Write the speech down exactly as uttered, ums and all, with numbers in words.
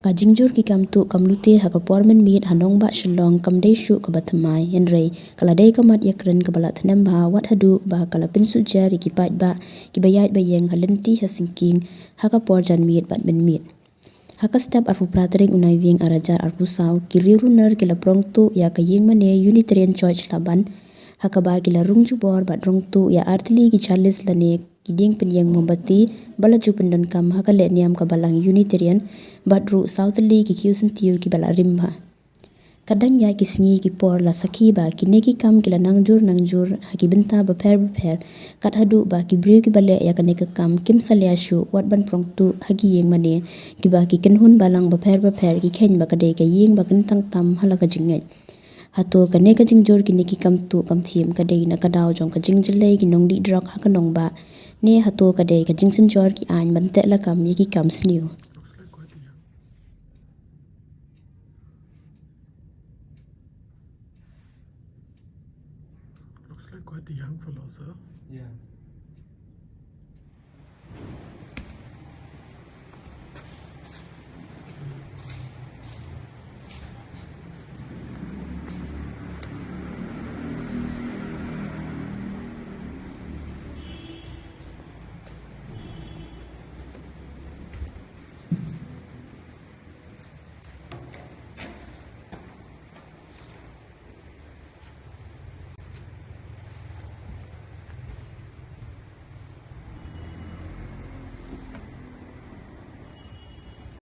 Ka jingjur ki kam tuh kam lute ha ka por mynmiet ha nongbah Shillong kam dei shuh kaba thymmai, hynrei ka la dei ka mat ïakren kaba la thnem bha wat haduh ba ka la pynsuhjer ïa ki paidbah kiba ïaid ba ïeng ha lynti ha syngkien ha ka por janmiet bad mynmiet. Ha ka step arphew phra tarik u Naiwieng arhajar arphew saw, ki riewrunar ki la prong tuh ïa ka ïingmane Unitarian Church Laban, ha kaba ki la rung jubor bad rong tuh ïa artylli ki chalice lane ki dieng pynïeng mombati ba la ju pyndonkam ha ka lehniam ka balang Unitarian, bad ruh saw tylli ki khiew syntiew kiba la rim bha. Ka dang ïaid ki sngi ki por la sakhi ba kine ki kam ki la nangjur nangjur ha ki bynta bapher bapher, kat haduh ba ki briew kiba leh ïa kane ka kam kim salia shuh wat ban prong tuh ha ki ïingmane kiba ki kynhun balang bapher bapher ki kheiñ ba ka dei ka ïing ba kyntang tam ha la ka jingngeit. Hato kane ka jingjur kine ki kam tuh kam thiem ka dei na ka daw jong ka jingjyllei ki nongdih drok ha ka nongbah, ne hato ka dei ka jingsynjor ki aiñ ban teh lakam ïa ki kam sniew? Looks like quite a young fellow, sir. Yeah.